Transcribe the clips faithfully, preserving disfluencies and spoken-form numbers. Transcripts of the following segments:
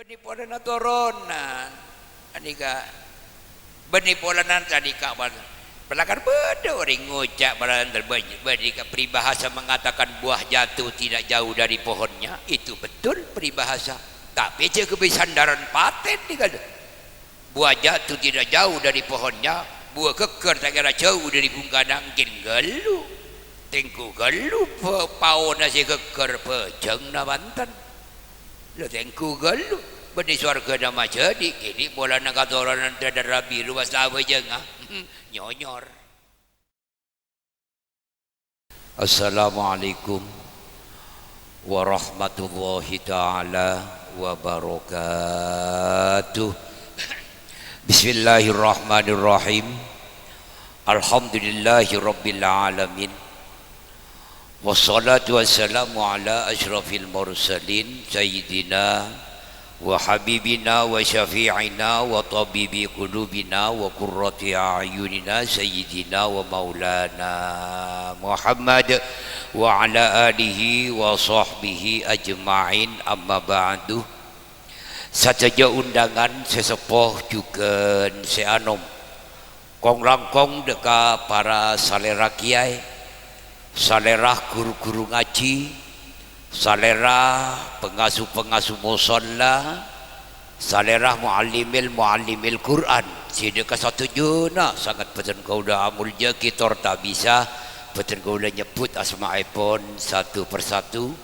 Bânnè polana toronan. Anèka, bânnè polana tadika, pal-, palakar bâdâ orèng ngoca' polana terbâj-, bâdâ ka peribahasa mengatakan buah jatuh tidak jauh dari pohonnya, itu betul peribahasa. Tapè jâ' ghâbây sandaran patè nèka, lho. Buah jatuh tidak jauh dari pohonnya, buah ghâggâr ta' kèra jauh dari bungkana, ènggi ghâllu. Tèngghu ghâllu pa-, paona sè ghâggâr bhâjângnga bhânten. Lho, tèngghu ghâllu, bânnè sowarghâna majhâdhi', kènè' polana katoronan dhâdhârrâ biru pas abhâjângnga. Nyonyor. Assalamualaikum warahmatullahi ta'ala wabarakatuh. Bismillahirrahmanirrahim. Alhamdulillahi rabbil alamin. Wassalatu wassalamu ala asyrafil mursalin, sayyidina wa habibina wa syafi'ina wa tabibi qulubina wa qurrati a'yunina, sayyidina wa maulana Muhammad, wa ala alihi wa sahbihi ajma'in, amma ba'du. Sadhâjâ undangan sè seppo jhughân sè anom. Kong-langkong dhâ' ka para salèra kèyaè, salèra ru-ghuru ngajhi, salèra pangaso-pangaso mosolla, salèra mu'allimil mu'allimil Qur'an, sè dhâ' ka sadhâjâna sanget bhâdhân kaulâ amoljâ'aghi tor ta' bisa bhâdhân kaulâ nyebbhut asma'èpon satu persatu.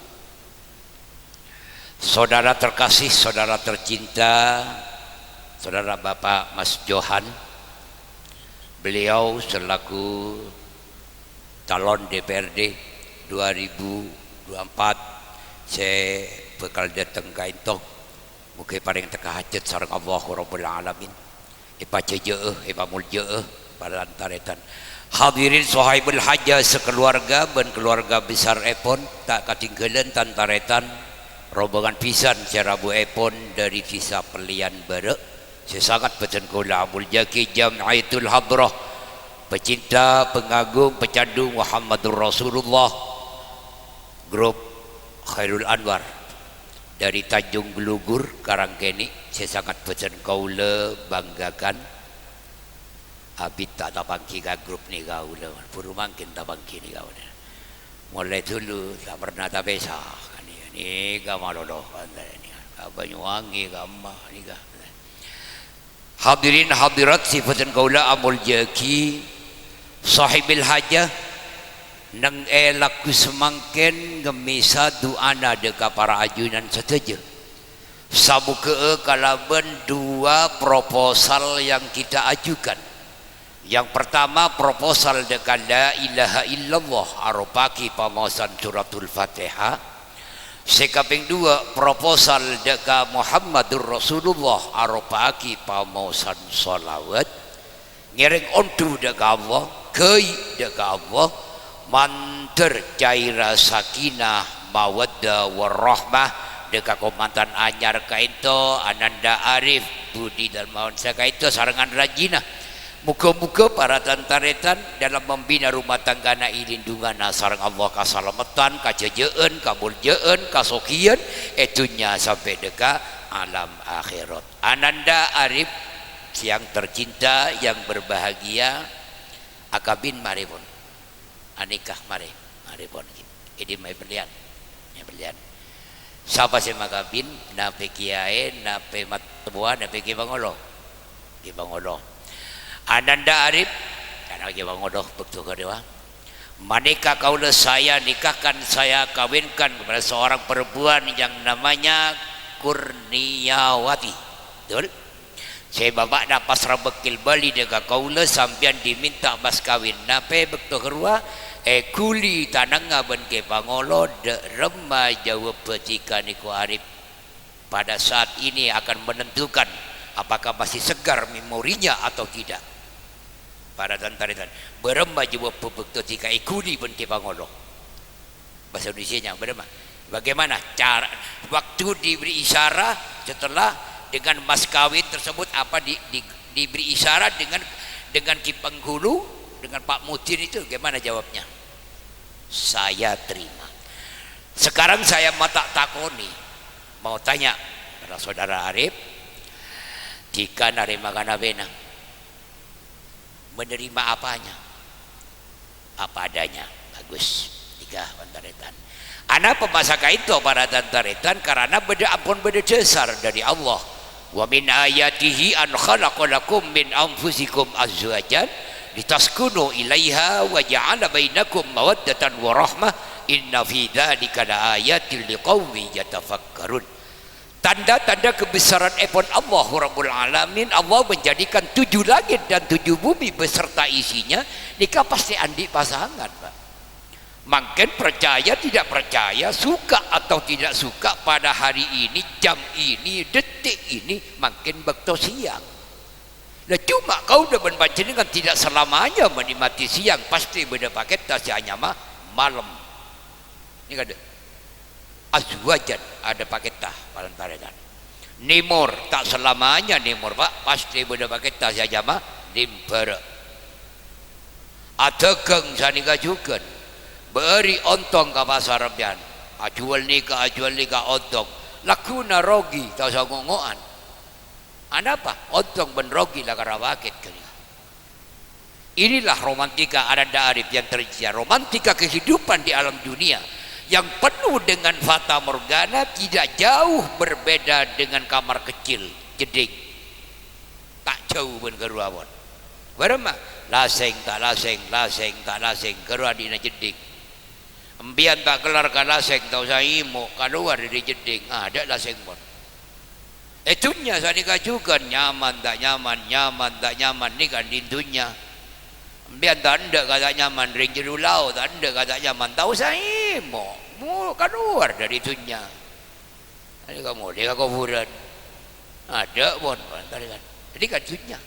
Saudara terkasih, saudara tercinta, Saudara Bapak Mas Johan, beliau selaku calon D P R D dua ribu dua puluh empat sè bhâkal dâteng kaènto, moghâ èparèng tekka hajhât sareng Allahu Rabbul Alamin. Èpajhâjâ'â, èpamoljâ'â, para tan-tarètan. Hadirin sohibul hajah sakeluarga bân keluarga besar èpon, ta' katèngghâlân tan-tarètan, rombongan bhisan sè rabuèpon dâri Dhisa Pellèyan Bârâ', sè sanget bhâdhân kaulâ amoljâ'aghi, Jam'iyatul Hadrah, Pecinta Pengagum Pecandu Muhammadur Rasulullah, Grup Khairul Anwar. Dâri Tanjung Glugur, Karangkènè', sè sanget bhâdhân kaulâ banggakan. Abit ta' tapangghi ka grup nèka kaulâ, buru mangkèn tapangghi nèka kaulâ. Molaè dulu, ta' pernah tapèsa. Nèka, nèka malolo, ka Banyuwangi, ka Emma, nèka. Hadirin hadirat sè bhâdhân kaulâ amoljâ'aghi, sohibil hajah, neng è lagghu samangkèn ngemmèsa du'ana dhâ' ka para ajunan sadhâjâ. Samoghâ'â kalabân dua proposal yang kita ajukan. Yang pertama, proposal dhâ' ka la ilaha illallah, aropa'aghi pamaosan Suratul Fatihah. Sè kapèng duwâ', proposal dhâ' ka Muhammadur Rasulullah, aropa'aghi pamaosan shalawat. Ngèrèng onḍhu dhâ' ka Allah, ghâi dhâ' ka Allah, mandhâr caèra sakinah, mawaddah, warahmah, dhâ' ka kamantan anyar kaènto, Ananda Arif, Budi Darmawan sakaènto, sarengngan rajina. Moghâ-moghâ para tan-tarètan dalam membina rumah tanggana è lindunganna sareng Allah, kasalameddhân, kajhâjâ'ân, kamoljâ'ân, kasoghiyân è dhunnya sampè' dhâ' ka alam akhèrat. Ananda Arif yang tercinta, yang berbahagia, akabin marè pon. Anikah marè, marè pon. È dimma, è Pellèyan? È Pellèyan. Sapa sè makabin? Napè kèyaè, napè mattowa, napè Kè Pangolo? Kè Pangolo. Ananda Arif, kana Kè Pangolo, bâkto kadhuwâ. Manèka kaulâ saya nikahkan, saya kawinkan kepada seorang perempuan yang namanya Kurniawati. Betul? Sè bapa'na pasra bâkkèl bâli dhâ' ka kaulâ, sampèyan diminta mas kawin. Napè bâkto ghâruwa èghuli tanangnga bân Kè Pangolo, dhâ' remma jâwâbbhâ dhika nèko Arif. Pada saat ini akan menentukan apakah masih segar memorinya atau tidak. Para tan-tarètan, bârâmma jâwâbbhâ bâkto dhika èghuli bân Kè Pangolo? Bahasa Indonesianya bagaimana? Bagaimana cara waktu diberi isyarat setelah dengan mas kawin tersebut, apa di, di, diberi isyarat dengan, dengan Kè Penghulu, dengan Pak Mudin itu, bagaimana jawabnya? Saya terima. Sekarang saya mau tak takoni, mau tanya, Saudara Arif, dhika narèma kanapèna? Menerima apanya? Apa adanya. Bagus. Dhika, pan tarètan. Anapa masa ka'dinto, para tan-tarètan? Karana bâdâ, ampon bâdâ dhâsar dâri Allah. "Wa min ayatihi an khalaqa lakum min anfusikum azwajan litaskunu ilaiha wa ja'ala bainakum mawaddatan wa rahmah, inna fi dzalika laayatil liqaumin yatafakkarun." Tanda-tanda kebesaranèpon Allahu Rabbul Alamin, Allah menjadikan tujuh langit dan tujuh bumi beserta isinya, nèka pastè andi' pasangan, Pak. Mangkèn percaya tidak percaya, suka atau tidak suka, pada hari ini, jam ini, detik ini, mangkèn bâkto siang. Lah, coma kaulâ bân panjhennengan tidak selamanya menikmati siang, pastè bâdâ pakètta sè anyama malem. Nèka dâ. Azwajan, adâ pakètta, para tan-tarètan. Nèmor, ta' selamanya nèmor, Pak, pastè bâdâ pakètta sè anyama nèmbhârâ. Adhâghâng sanèka jhughân. Bâri' ontong ka pasar sampèyan. Ajhuwâl nèka, ajhuwâl nèka, ontong. Lagghuna rogi, ta' osa ngo'-ngo'an. Anapa? Ontong bân rogi la kara pakèt ghânèka. Inilah romantika ananda arif yang terjadi, romantika kehidupan di alam dunia yang penuh dengan fatamorgana, tidak jauh berbeda dengan kamar kecil, jeddhing. Ta' jhâu bân ghâruwa pon. Bârâmma? Lasèng, ta' lasèng, lasèng, ta' lasèng, ghâruwa andi' jeddhing. Empèyan ta' kellar ka lasèng, ta' osa èmo', kalowar dâri jeddhing, adâ' lasèng pon. È dhunnya sanèka jhughân, nyaman ta' nyaman, nyaman ta' nyaman, nèka andi' dhunnya. Empèyan ta' endâ' ka ta' nyaman, rèng jâriyâ lao ta' endâ' ka ta' nyaman, ta' osa èmo', mo-, kalowar dâri dhunnya. Nèka molè ka kobhurân. Adâ' pon, kan? Jadi kan dhunnya.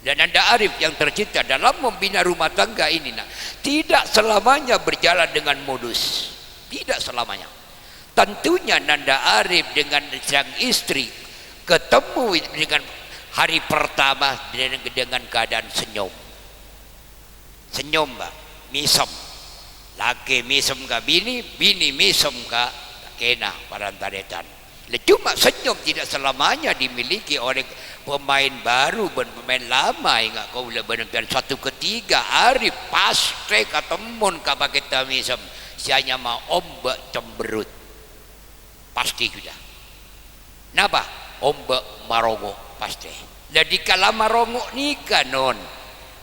Dan anda arif yang tercinta dalam membina rumah tangga ini, nah, tidak selamanya berjalan dengan mulus. Tidak selamanya. Tentunya nanda arif dengan sang istri ketemu dengan hari pertama dengan, dengan keadaan senyum. Senyum, Pak. Mèsem. Lakè mèsem ka binè, binè mèsem ka lakèna, para tan-tarètan. Lah, cuma senyum tidak selamanya dimiliki oleh pemain baru bân pemain lama. Enga' kaulâ bân sampèyan, suatu ketika arif pastè katemmon ka pakètta mèsem, sè anyama omba' cemberut. Pastè jhughân. Napa? Omba' marongo', pastè. Lah, dikala marongo' nèka, non,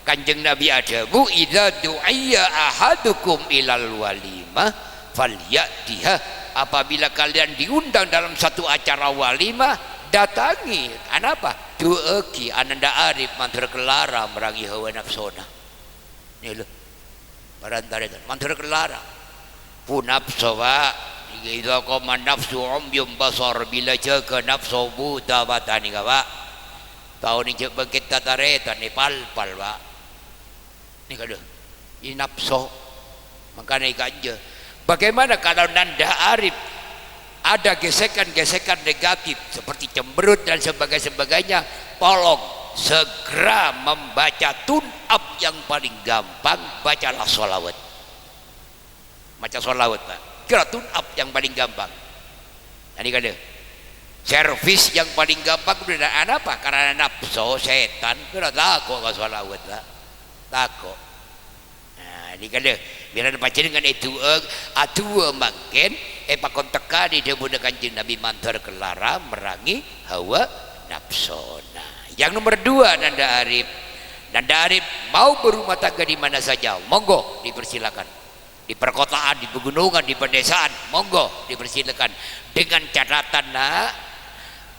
Kanjeng Nabi adhâbu, "Idza du'iya ahadukum ilal walimah, falyatiha." Apabila kalian diundang dalam satu acara walimah, datangi. Anapa? Du'aaghi ananda arif mandhâr kellara marangè hawa napsona. Nèka lho. Para tan-tarètan, mandhâr kellara. Bu napso, Pak. Idza qama nafsu umyun basar, bilâ jâgâ napso buta mata nèka, Pak. Ta' onèng jhâ' bângkèt tan-tarètan, èpalpal, Pak. Nèka lho. È napso. Mangkana èkanja. Bagaimana kalau nanda arif ada gesekan-gesekan negatif seperti cemberut dan sebagainya, sebagainya, tolong segera membaca tune up yang paling gampang, bacalah sholawat. Maca sholawat, Pak. Kira tune up yang paling gampang. Nah, nèka lho. Servis yang paling gampang, bhender, anapa? Karena napso, sètan, kira tako' ka sholawat, Pak. Tako'. Nah, nèka lho, bilâna panjhennengan èdu'a, adu'a mangkèn, èpakontekkaghi dhâbuna Kanjeng Nabi mandhâr kellara marangè hawa napsona. Yang nomor dua, Nanda Arif. Nanda Arif mau berumah tangga di mana saja, monggo, dipersilakan. Di perkotaan, di pegunungan, di pedesaan, monggo, dipersilakan. Dengan catatan, Nak,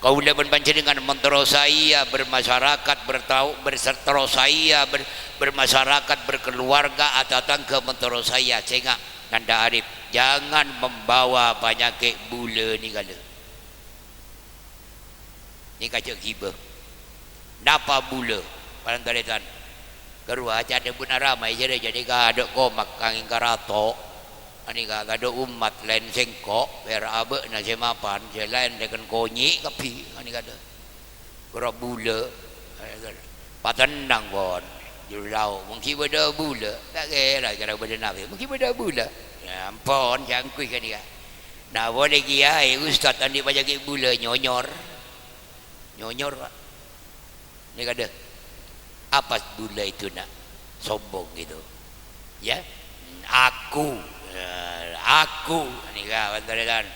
Kaulâ bân panjhennengan mon terro saèya bermasyarakat, bertau-, berser-, terro saèya ber-, bermasyarakat, berkeluarga, atatangghâ mon terro saèya, sènga', Nanda Arif, jangan membawa panyakè' bulâ nèka, lho. Nèka jhâ' ghibâ. Napa bulâ? Para tan-tarètan. Ghâruwa ca' dhâbuna rama è jârèya, jhâ' nèka adâ' komak angèng karato. Anèka kadhâ' ommat laèn sèngko', pèra' abâ'na sè mapan, sè laèn rèken konyè' kabbhi, anèka dhâ. Ghâruwa bulâ. Patennang, pon. Jhulâ lao', mon ghi' bâdâ bulâ. Ta' kèra, kèra bâdâ napè. Mon ghi' bâdâ bulâ. Yâ, ampon, jhâ' ngangghuy ghânèka. Nah, polè kiyaè, ustad, andi' panyakè' bulâ, nyonyor. Nyonyor, Pak. Nèka, dâ. Apa bulâ itu, nak? Sombong gitu. Ya. Aku. Eh, aku. Nèka, pantarètan.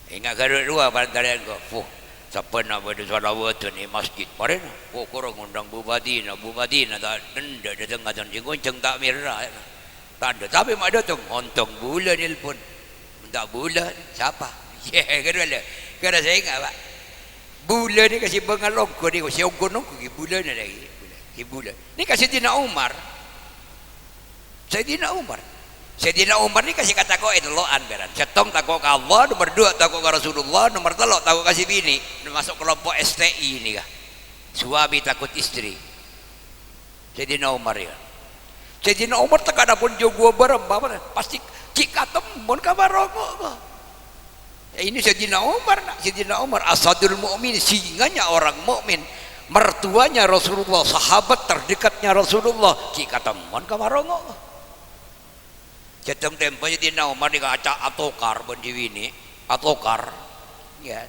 Enga' ghâru' rowa pantarètan ko. Puh, sabbhânna bâdâ shalawatan è masjid. Marèna. Ko-, korang ngondhâng bupatina, bupatina ta' endâ' dâteng ngaton sè ngonjhâng ta' mèra. Ta' endâ', tapè ma' dâteng, ontong bulâ nelpon. Mon ta' bulâ, sapa? Yè, ghâru' la. Ghâru' sènga', Pak. Bulâ nèka sè bângal ongghu nèka, sè ongghu-ongghu ghi bulâna lagi. Bulâ, ghi bulâ. Nèka Sayyidina Umar. Sayyidina Umar. Sayyidina Umar nèka sè katako'è tello'an, bhârân. Sèttong tako' ka Allah, nomer dua tako' ka Rasulullah, nomer tello' tako' ka sè binè', maso' kelompok S T I nèka. Suami takut istri. Sayyidina Umar, ya. Sayyidina Umar tèkana pon jhâ' ghuwâ bârâmpa, pas cè', cè' katemmon ka barongngo', kok. Ya, ini Sayyidina Umar, nak. Sayyidina Umar, Asadul Mukmin, singanya orang mukmin. Mertuanya Rasulullah, sahabat terdekatnya Rasulullah, cè' katemmon ka barongngo', kok. Sèttong tempo Sayyidina Umar nèka aca-, atokar bân sè binè', atokar. Ya.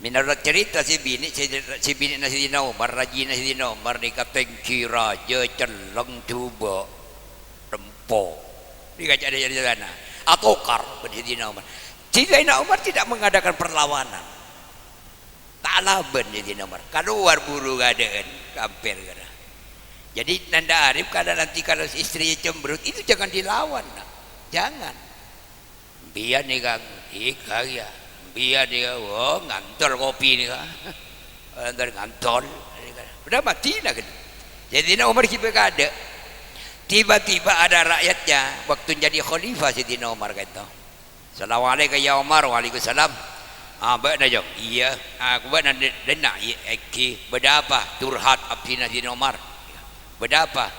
Mènorot carèta sè binè', sè, sè binè'na Sayyidina Umar, rajina Sayyidina Umar nèka tèngghi rajâ, cellèng, jhubâ', rempo. Nèka carè-, carètana. Atokar bân Sayyidina Umar. Sayyidina Umar tidak mengadakan perlawanan. Ta' alabân Sayyidina Umar. Kalowar buru kaadâ'ân, kampèr kèra. Jadi, Nanda Arif kalau nanti kalau istrinya cemberut, itu jangan dilawan, nak. Jangan. Biyan nèka, èga, ya. Biyan nèka, oh, ngantol kopi nèka. Ngantol, ngantol. Udah mati, nah, gitu. Jadi, Sayyidina Umar ghi bhâi kaadâ'. Tiba-tiba ada rakyatnya, waktu jadi khalifah Sayyidina Umar, ka'dinto. "Assalamualaikum, ya Umar." "Waalaikumsalam." "Ah, bâ'na, Jong?" "Iyâ." "Ah, bâ'na dâ-, dâ'enna'?" "Iyâ, èngghi." "Bâdâ apa?" Curhat abdhina Sayyidina Umar. "Bâdâ apa?"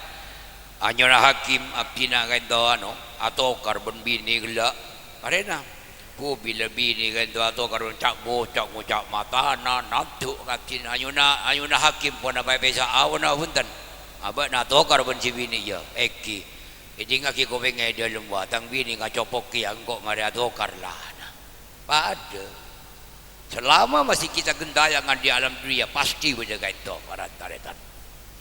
"Anyo'na hakim abdhina ka'dinto, anu, atokar bân binè ghellâ'." Arèna. Bu, bilâ binè ka'dinto atokar bân ca'-, ngoca'-ngoca' matana, nandhu' ka abdhina, "Anyo'na, anyo'na hakim, ponapa èpèsa'a, ponapa bhunten?" "Ah, bâ'na atokar bân sè binè." "Iyâ, èngghi." Èdingngaghi kopèngnga è dâlem, wah, tang binè ngacopokkè engko' marè atokar, la, nah. Padâ. Selama masih kita gentayangan di alam dunia, pasti bâdâ ka'dinto, para tarètan.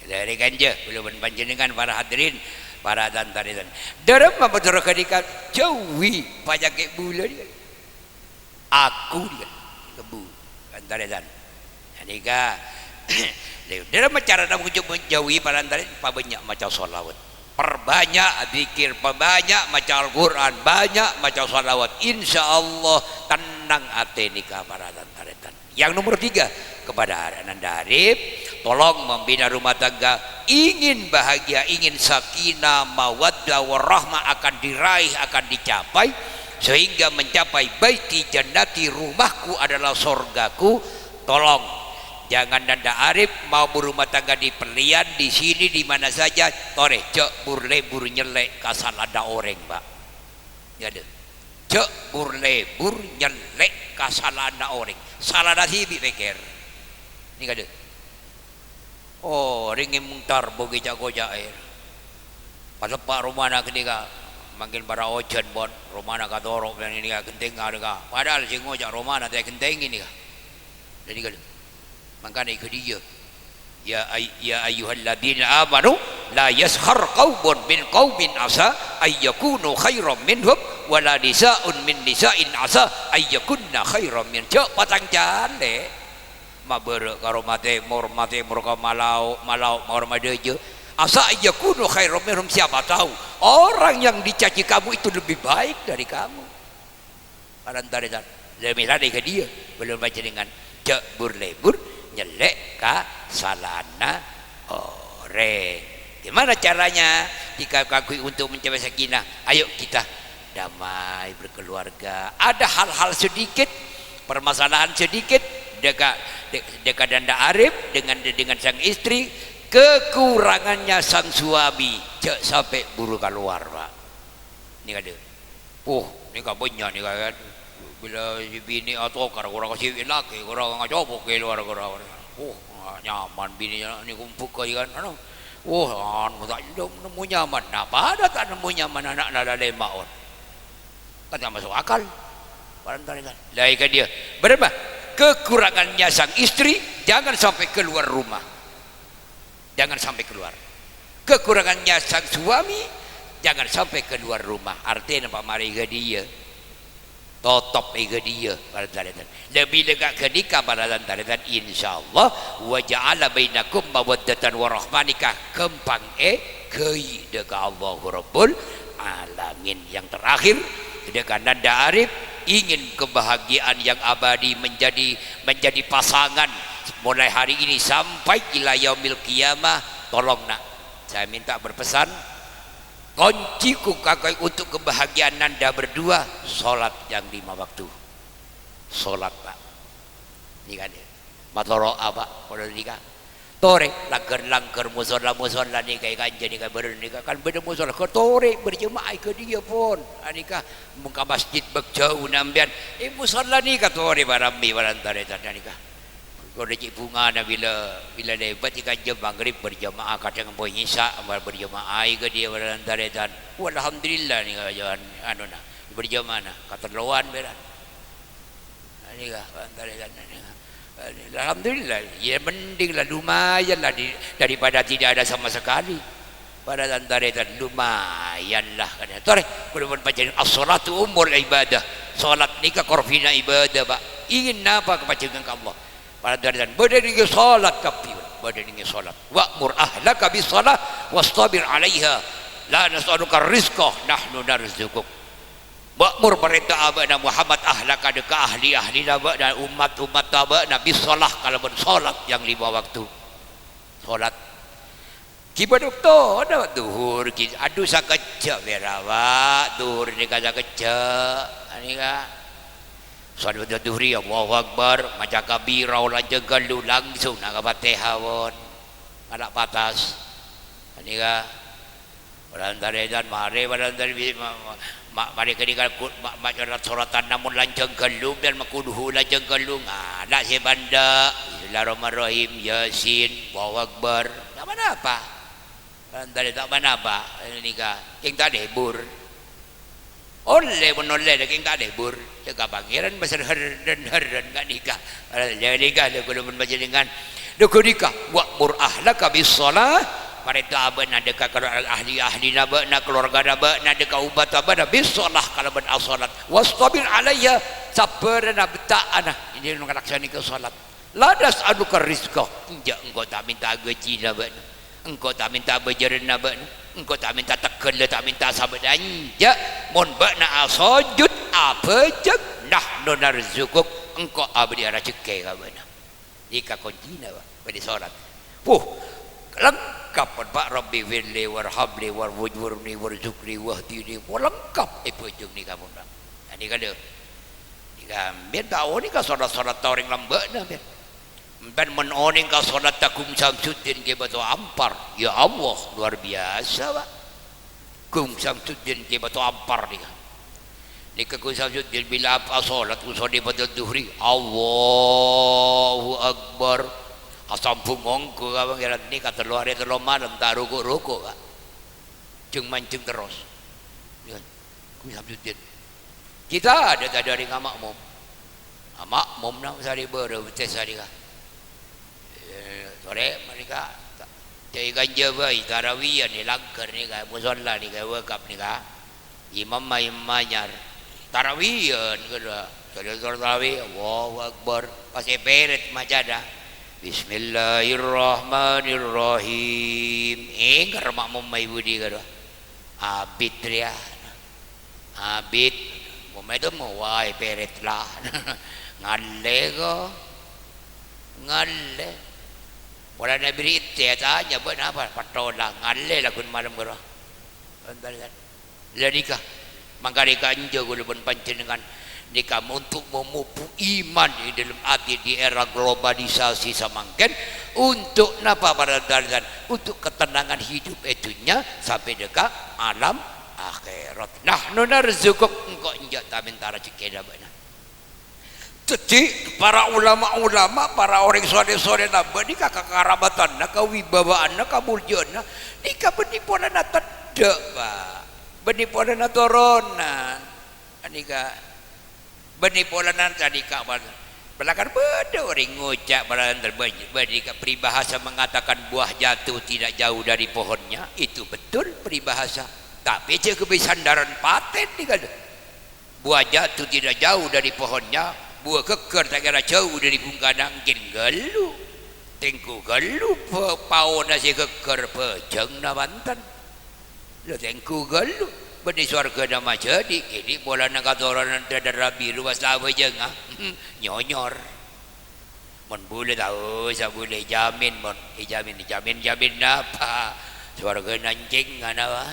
Dhâri kanja, kaulâ bân panjhennengan, para hadirin, para tan-tarètan. Dârâmma mator ghânèka jhâuwi panyakè' bulâ nèka. Aku, dia, kebu, pantarètan. Ghânèka, dârâmma carana untuk menjauhi pantarètan, pabânnya' maca shalawat. Perbanyak zikir, perbanyak maca Al-Qur'an, banyak maca shalawat. Insya Allah, tenang atè nèka, para tan-tarètan. Yang nomor tiga, kepada Ananda Arif, tolong membina rumah tangga, ingin bahagia, ingin sakinah, mawaddah, warahmah akan diraih, akan dicapai, sehingga mencapai baiti jannati, rumahku adalah sorgaku. Tolong, jangan Nanda Arif mau berumah tangga di pèlèyan, di sini, di mana saja, torè, jhâ' bur-lebur nyellè' ka salana orèng, Pak. Ya, dâ. Jhâ' bur-lebur nyellè' ka salana orèng. Salana dhibi' pèkkèr. Nèka, dâ. Orèng è montor bâgi ca'-koca'è. Pateppa' romana ghânèka, mangkèn para ojhân pon, romana katoro' ghânèka, ghentèngnga ghânèka. Padahal sè ngoca' romana ta' èghentèngè nèka. Dâ nèka, dâ. Mangkana è ghâdhiyâ, "Ya ay-, ya ayyuhalladzina amanu, la yaskhar qaumun min qaumin asa ayyakunu khairan minhum, wa la nisa'un min nisa'in asa ayyakunna khairan min." Jhâ' patang calè'. Mabârâ' ka roma tèmor, ma tèmor ka malao', malao' ka roma dâjâ. Asa ayyakunu khairan minhum, siapa tahu orang yang dicaci kamu itu lebih baik dari kamu. Parantarètan, lè mèlana ghâdhiyâ, bâlân panjhennengan, jhâ' bur-lebur nyellè' ka salana orèng. Gimana caranya jika kaangghuy untuk mencapai sakinah? Ayo kita damai berkeluarga. Ada hal-hal sedikit, permasalahan sedikit, deka-, de-, deka Nanda Arif dengan, dengan sang istri, kekurangannya sang suami, jhâ' sampè' buru kalowar, Pak. Nèka, dâ. Puh, nèka bânnya' nèka, kan. Bilâ sè binè' atokar, korang sè lakè', korang ngacopokkè lowar, korang. Puh, nyaman binèna nèko bhuka, kan. Anu, puh, anu, ta' nemmo nyaman. Nah, padâ ta' nemmo nyaman ana'na la lèma' on. Kan nggak masuk akal. Para tarètan. Lah, èkadhiyâ. Bârâmma? Kekurangannya sang istri, jangan sampai keluar rumah. Jangan sampai keluar. Kekurangannya sang suami, jangan sampai keluar rumah. Artèna, pamarè èkadhiyâ. Totop èkadhiyâ, para tarètan. Lebbi lengka' ghânèka, para tarètan, insyaallah, "Wa ja'ala bainakum mawaddatan wa rahmah," nèka ghâmpang èghâi' dâ' ka Allahu Rabbul Alamin. Yang terakhir, dâ' ka Nanda Arif, ingin kebahagiaan yang abadi menjadi, menjadi pasangan mulai hari ini sampai ila yaumil qiyamah, tolong, nak, saya minta berpesan, kunci kunci untuk kebahagiaan Nanda berdua, sholat yang lima waktu. Sholat, Pak. Ini kan, ya. Matoro'a, Pak, kalau nikah. Torè, langghâr-langghâr, musholla-musholla nèka, kanjeng nèka, bârâmma nèka, kan bâdâ musholla. Torè, berjamaah èkadhiyâ pon. Anèka, mongka masjid bâk jhâu sampèyan. Eh, musholla nèka torè, bârâmma, para tarètan nèka. Kalau cè' bhungana bilâ, bilâ lèbât è kanjeng maghrib berjamaah, kadhâng ampon isya, ampon berjamaah èkadhiyâ, para tarètan. Walhamdulillah nèka, anu, nah, berjamaah, nah, katellowan, bârâmma. Nèka, antara kan, alhamdulillah, ya mending lah, lumayan lah di-, daripada tidak ada sama sekali. Para tarètan, lumayan lah, kan. Torè, kulâ pon panjhennengan, "As-sholatu ummul ibadah." Sholat nèka korvina ibadah, Pak. Ingin napa ka panjhennengan ka Allah? Para tarètan, bâdâ nèka sholat kabbhi, bâdâ nèka sholat. "Wa'mur ahlaka bis-shalah wastabir 'alaiha. La nas'aluka rizqa, nahnu narzuquk." Wa'mur, parènta abâ'na Muhammad, ahlaka, dâ' ka ahli-ahlina bâ'na, ommat-ommatta bâ'na, bis-shalah, kalabân sholat yang lima waktu. Sholat. Ghibâ bâktona, dhuhur, ghi-, adu sakejjhâ', bârâmma, dhuhur nèka sakejjhâ', anèka. Sholawat dhuhri, Allahu Akbar, maca kabira, lanjhâng ghâllu, langsung nangka Fatihah, pon. Ngala' patas. Anèka. Para tarètan, marè para tarètan, ma-, ma-, ma-, marè kènè' ka ku-, ma-, ma-, sorat-soratan, namong lanjhâng ghâllu, bân ma-, kulhu lanjhâng ghâllu, ngala' sè bâdâ, Bismillahirrahmanirrahim, Yasin, Allahu Akbar. Ta' pa-napa. Para tarètan, ta' pa-napa. Nèka, kèng ta' lebur. Ollè, mon ollè, dâging ta' lebur. Jâgâ Pangèran, pasèr herren-herren ka'nèka. Jâgâ nèka, lho, kulâ pon panjhennengan. Lho, ghânèka, "Wa'mur ahlaka bis-shalah." Parènta abâ'na dâ' ka ahli-ahlina bâ'na, kalowargana bâ'na, dâ' ka ommatta bâ'na, bis-shalah, kalabân as-shalat. "Wastabir 'alaiha." Sabbhârâna, betta'ana. Ini ngalaksanèka shalat. "La nas'aluka rizqa." Enjâ', engko' ta' mènta ghâjina bâ'na. Engko' ta' mènta bâjârânna bâ'na. Engko' ta' mènta tegghâlla, ta' mènta sabâ-, enjâ'. Mon bâ'na asojud, abhâjâng, "Nahnu narzuquk." Engko' abâdhiyâ rajhekkè ka bâ'na. Nèka koncina, Pak. Bâdhi shalat. Puh, lengkap, Pak. "Rabbi firli warhamni warwujurni warzuqni wahdini." Wah, lengkap èbhâjâng nèka, mon, Pak. Nah, nèka lho. Nèka, sampèyan ta' onèng ka shalat-shalat orèng lambâ'na, sampèyan. Sampèyan mon onèng ka sholatta Gung Samsuddin Kè Bâto Ampar, ya Allah, luar biasa, Pak. Gung Samsuddin Kè Bâto Ampar nèka. Nèka Gung Samsuddin bilâ apa sholat, usolli ba'da dhuhri, Allahu Akbar. Asambung ongghu ka Pangèran nèka tello arè tello malem ta' ruku'-ruku', Pak. Jâng-manjâng terros. Ya. Gung Samsuddin. Kita ada tadi hari ngamakmum. Amakmum nang sari bârâ betes sari ka. Eh, torè mènèka, ta-, cai kanja bhâi, tarawiyan è langghâr nèka, musholla nèka, wakaf nèka. Imamma imam anyar. Tarawiyan, ghâllu. Sholli tarawi, Allahu Akbar. Pas èpèrèt macana. Bismillahirrahmanirrahim. Èngghâr makmumma è budi ghâllu. Abit rèya. Abit. Momèdem wae pèrèt la. Ngallè ko. Ngallè. Polana biri' ittè atanya, "Bâ'na apa?" "Pattola." Ngallè lagghu' malem ghâllu. Bhunten, Ustaz. Lha nèka, mangkana kanja kaulâ bân panjhennengan nèka untuk memupuk iman di dalam ati di era globalisasi samangkèn. Untuk napa, para tarètan? Untuk ketenangan hidup è dhunnya sampè' dâ' ka alam akhèrat. "Nahnu narzuquk," engko' enjâ' ta' mènta rajhekkèna bâ'na. Dhâddhi, para ulama-ulama, para orèng soleh-soleh lambâ' nèka kakarabatanna, kawibawaanna, kamoljâ'ânna nèka bânnè polana teddhâ', Pak. Bânnè polana toronan. Ghânèka, bânnè polana ghânèka, pal-, palakar bâdâ orèng ngoca' polana bân-, ghânèka, peribahasa mengatakan buah jatuh tidak jauh dari pohonnya, itu betul peribahasa. Tapè jâgâ bâi sandaran patè ghânèka. Buah jatuh tidak jauh dari pohonnya, buah ghâggâr ta' kèra jâu dâri bhungkana, ènggi ghâllu. Tèngghu ghâllu pa-, paona sè ghâggâr bhâjângnga bhânten. Lho, tèngghu ghâllu, bânnè sowarghâna majâdi', kènè' polana katoronan dhâdhârrâ biru pas la abhâjângnga, nyonyor. Mon bulâ tao sabulâ èjhâmin, mon èjhâmin, èjhâmin, jhâmin napa? Sowarghâna ènggi napa?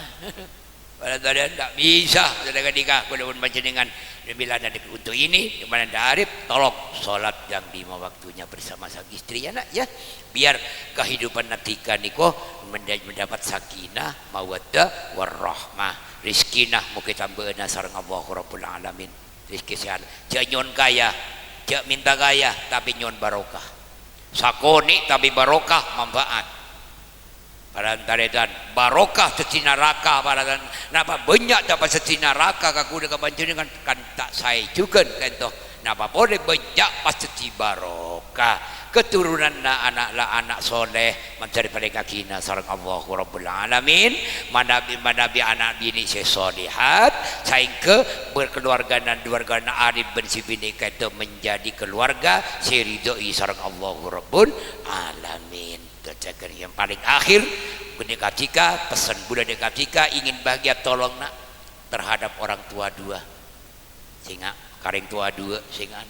Padahal ta' bisa, saudara ghânèka, kaulâ bân panjhennengan, bilâ untuk ini, di mana Anda arif, tolong sholat yang lima waktunya bersama sang istri, ya, Nak, ya. Biar kehidupan ghânèka nèko menda-, mendapat sakinah, mawaddah, warahmah. Rizkina mogâ tambâ'âna sareng Allah Rabbul Alamin. Rizki sè halal. Jhâ' nyo'on kaya, jhâ' mènta kaya, tapè nyo'on barokah. Sakonè' tapè barokah, manfaat. Para tan-tarètan, barokah dhâddhi naraka, para tan-, napa bânnya' ta' pas dhâddhi naraka ka kaulâ ka panjhennengan, kan ta' saè jhughân ka'dinto. Napa polè bânnya' pas dhâddhi barokah. Keturunanna ana' la ana' soleh, mandhâr èparèngngaghinah sareng Allahu Rabbul Alamin, manabi-, manabi ana' binè' sè solihat, saèngghâ berkeluarga nan keluargana arif bân sè binè' ka'dinto menjadi keluarga sè èridhoi sareng Allahu Rabbul Alamin. Terus yang paling akhir, ghânèka dhika, pessen bulâ ghânèka dhika, ingin bahagia, tolong, Nak, terhadap orang tua dua. Sènga', karèng towa duwâ', sènga'.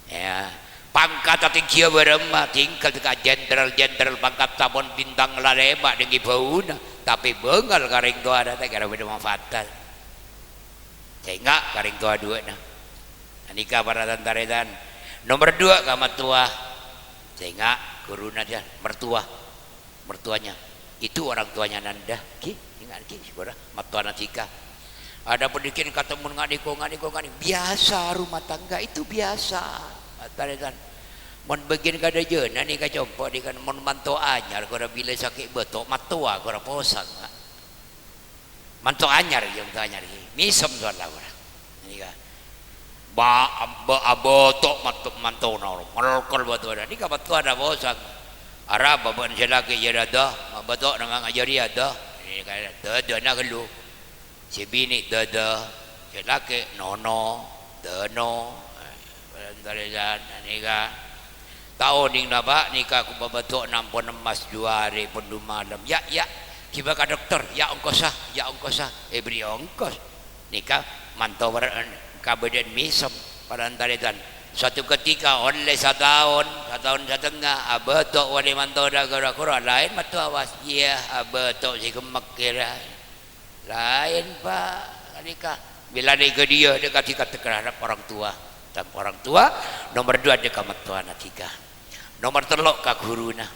Ya, pangkatta tèngghiyâ bârâmma, tinggal ka jenderal-jenderal pangkatta mon bintang la lèma' dânggi bâuna, tapè bângal karèng towana ta' kèra bâdâ manfaadda. Sènga' karèng towa duwâ'na. Ghânèka para tan-tarètan. Nomer duwâ' ka mattowa. Sènga' ghuruna jâ, mertua. Mertuanya. Itu orang tuanya Nanda. Ghi, ingat ghi, saudara. Mattowana dhika. Adapun dikèn katemmo nga' nèko, nga' nèko, nga' nèko. Biasa rumah tangga itu biasa. Tan-tarètan. Mon bâgiyân kadhâjâna nèka compo' nèka mon manto anyar, kora bilâ sakè' bâto', mattowa kora posang. Manto anyar, ya, manto anyar, ya. Mèsem soalla, ora. Nèka. Ba-, ba-, abâto' manto-, mantona, ora. Ngelkel bâto'na. Nèka bâto'na posang. Arapa bân sè lakè' jâriyâ, ma' bâto'na ma' ngajâriyâ, nèka dâdâna ghâllu. Sè binè' dâdâ, sè lakè' nono, dâno. Tan-tarètan, nèka. Ta' onèng, Pak, nèka ko' bâbâto'na ampon emmas du arè pon du malem. Ya', ya', ghibâ ka dokter, ya' ongkossa, ya' ongkossa, èbèrri' ongkos. Nèka manto wer-, kabâdâ'ân mèsem, para tan-tarètan. Suatu ketika, ollè sataon, sataon satengnga, abâto' polè mantona kora-kora, laèn mattowa pas, iyâ, abâto' sè ghemmek kèra. Laèn, Pak, ghânèka. Bilâ nèka dhiyâ, nèka dhika terhadap orang tua. Dan orang tua, nomor dua, nèka mattowana dhika. Nomor tello' ka ghuruna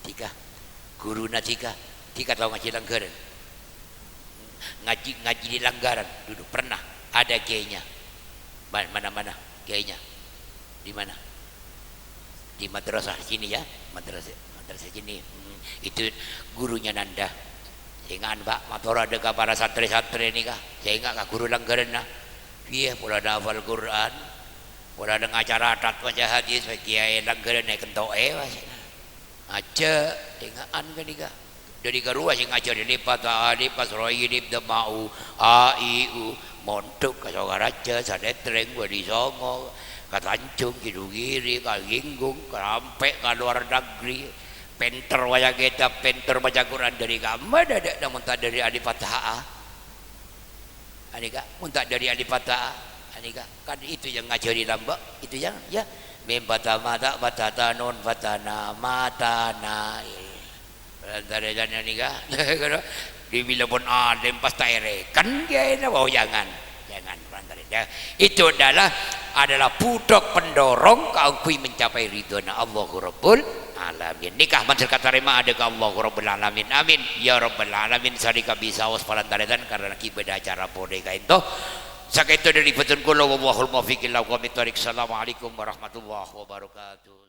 dhika. Ghuruna dhika. Dhika tao ngajhi langghârân. Ngajhi, ngajhi di langgaran dulu pernah ada kiainya. Ma-, mana-mana kiainya? Di mana? Di madrasah sini ya, madrasah, madrasah sini. Hmm, itu gurunya Nanda. Sènga', Pak, mator adâ' ka para santrè-santrè nèka. Sènga' ka ghuru langghârânna. Iyâ, polana hafal Qur'an, polana ngaca ratat maca hadis, kiai langghârânna èkento'è, Pak. Ajâ', sènga'an ghânèka. Dhâri karowa sè ngajhâri lèpat, a, lèpat, rowa, lèp, dâ, ma, u, a, i, u. Mondhuk ka Sokaraja, Salètrèng, Wali Songo, ka Tanjung, Sidogiri, ka Ginggung, ka Rampè', ka luar negeri. Pènter maca kètab, pènter maca Qur'an dhâri kamma dhâ', dhâ', namong ta' dhâri alif fathah a. Anèka, mon ta' dhâri alif fathah, anèka, kan itu yang ngajhâri lambâ', itu yang, ya. Mim fathah ma ta, fathah ta, nun fathah na, matana. Lantaran anèka, dibilang pon alim pas ta' èrèken, kiyaèna, oh, jangan. Jangan, lantaran, ya. Itu adalah, adalah budhâk pendorong kaangghuy mencapai ridhona Allahu Rabbul Alamin. Nèka mandhâr katarèma adâ' ka Allahu Rabbul Alamin. Amin. Ya Rabbal Alamin, sanèka bisaos palantaretan karena ghibâ dhâ' acara polè kaènto. Sakènto dhâri bhâdhân kaulâ, wallahul muwaffiq ila aqwamit thariq. Assalamualaikum warahmatullahi wabarakatuh.